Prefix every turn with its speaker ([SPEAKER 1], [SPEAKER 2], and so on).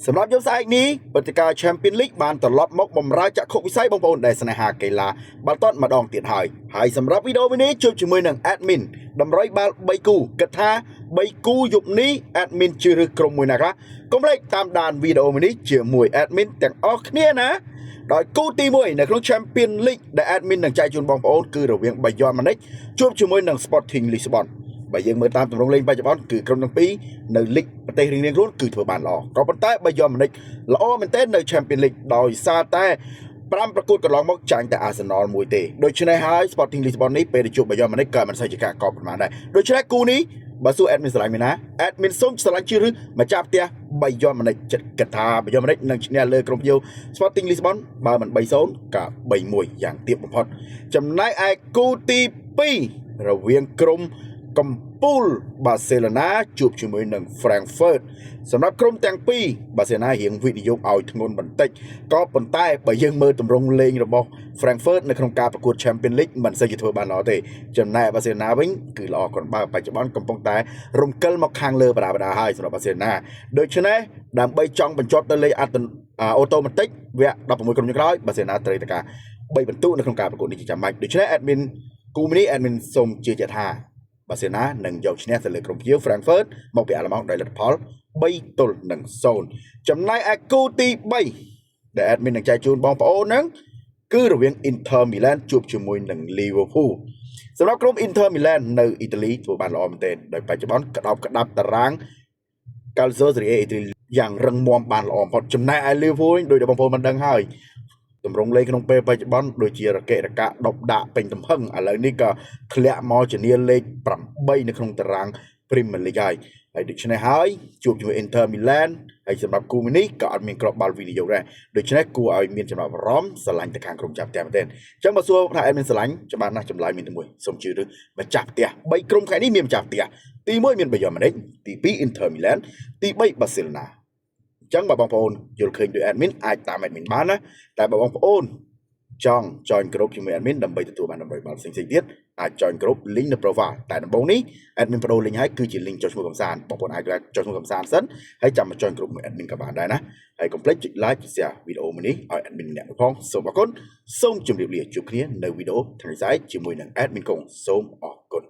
[SPEAKER 1] សម្រាប់យប់ស្អែកនេះព្រឹត្តិការណ៍ Champions League បានត្រឡប់មកបម្រើចក្ខុវិស័យបងប្អូនដែលស្នេហាកីឡាបាល់ទាត់ម្ដងទៀតហើយហើយសម្រាប់វីដេអូនេះជួបជាមួយនឹង admin តម្រុយបាល់3គូគិតថា3គូយប់នេះ admin ជ្រើសរើសក្រុមមួយណាខ្លះកុំភ្លេចតាមដានវីដេអូមួយនេះជាមួយ admin ទាំងអស់គ្នាណា។ដោយគូទី1នៅក្នុង Champions League ដែល admin នឹងចែកជូនបងប្អូនគឺរវាង Bayern Munich ជួបជាមួយនឹង Sporting Lisbon។ បើយើងមើលតាមទម្រង់លេងបច្ចុប្បន្នគឺក្រុមទាំងពីរនៅលីកប្រទេសរៀងៗខ្លួនគឺធ្វើបានល្អក៏ប៉ុន្តែ Bayern Munich ល្អមែនទែននៅ Champions League ដោយសារតែ5ប្រកួតកន្លងមកចាញ់តែ Arsenal មួយទេ។ដូច្នេះហើយ Sporting Lisbon នេះពេលទៅជួប Bayern Munich ក៏មិនសូវជាការកប់ប៉ុន្មានដែរដូច្នេះគូនេះបើសួរ admin ស្រឡាញ់មានណា admin សូមស្រឡាញ់ជឿឬម្ចាស់ផ្ទះ Bayern Munich ចិត្តគិតថា Bayern Munich នឹងឈ្នះលើក្រុមភ្ញៀវ Sporting Lisbon បើមិន3-0ក៏3-1យ៉ាងទាបបំផុតចំណែកឯគូទី2រវាងក្រុមកំពូលបាសេឡូណាជួបជាមួយនឹង Frankfurt។ សម្រាប់ក្រុមទាំងពីរបាសេឡូណារៀងវិនិយោគឲ្យធ្ងន់បន្តិចក៏ប៉ុន្តែបើយើងមើលទម្រង់លេងរបស់ Frankfurt នៅក្នុងការប្រកួត Champions League មិនសូវជាធ្វើបានល្អទេចំណែកបាសេឡូណាវិញគឺល្អគ្រាន់បើបច្ចុប្បន្នកំពុងតែរំកិលមកខាងលើបដាបដាហើយសម្រាប់បាសេឡូណា។ដូច្នេះដើម្បីចង់បញ្ចប់ទៅលេខ automatic វគ្គ16ក្រុមចុងក្រោយបាសេឡូណាត្រូវតែការ3បន្ទុកនៅក្នុងការប្រកួតនេះជាចាំបាច់ដូច្នេះ admin គូនេះ admin សូមជឿជាក់ថាបាសេឡូណានឹងយកឈ្នះទៅលើក្រុមភ្ញៀវ Frankfurt មកពីអាល្លឺម៉ង់ដោយលទ្ធផល3ទល់នឹង0។ចំណែកឯគូទី3ដែល admin នឹងចែកជូនបងប្អូនហ្នឹងគឺរវាង Inter Milan ជួបជាមួយនឹង Liverpool។ សម្រាប់ក្រុម Inter Milan នៅអ៊ីតាលីធ្វើបានល្អមែនទែនដោយបច្ចុប្បន្នក្តោបក្តាប់តារាង Calcio Serie A អ៊ីតាលីយ៉ាងរឹងមាំបានល្អបំផុតចំណែកឯ Liverpool វិញដោយដែលបងប្អូនបានដឹងហើយទម្រង់លេងក្នុងពេលបច្ចុប្បន្នដូចជារកេរកៈដប់ដាក់ពេញទំហឹងឥឡូវនេះក៏ធ្លាក់មកជានាលេខ8នៅក្នុងតារាង Premier League ហើយហើយដូច្នេះហើយជួបជាមួយ Inter Milan ហើយសម្រាប់គូនេះក៏អត់មានគ្រាប់បាល់វិនិយោគដែរដូច្នេះគួរឲ្យមានចំណាប់អារម្មណ៍ស្រឡាញ់ទៅខាងក្រុមចាប់ផ្ទះមែនទែនអញ្ចឹងបើសួរថា admin ស្រឡាញ់ច្បាស់ណាស់ចម្លើយមានតែមួយសូមជឿឬម្ចាស់ផ្ទះ3ក្រុមថ្ងៃនេះមានម្ចាស់ផ្ទះទី1មាន Bayern Munich ទី2 Inter Milan ទី3 Barcelona។ អញ្ចឹងបើបងប្អូនយល់ឃើញដោយ admin អាចតាម admin បានណាតែបើបងប្អូនចង់ join group ជាមួយ admin ដើម្បីទទួលបានតម្រុយបាល់ផ្សេងៗទៀតអាច join group link នៅ profile តែដំបូងនេះ admin ប្ដូរ link ហើយគឺជា link ចុះឈ្មោះកំសាន្តបងប្អូនអាចចុះឈ្មោះកំសាន្តសិនហើយចាំមក join group មួយ admin ក៏បានដែរណាហើយកុំភ្លេចចុច like share វីដេអូមួយនេះឲ្យ admin ម្នាក់មួយផងសូមអរគុណសូមជម្រាបលាជួបគ្នានៅវីដេអូថ្ងៃស្អែកជាមួយនឹង admin កុងសូមអរគុណ។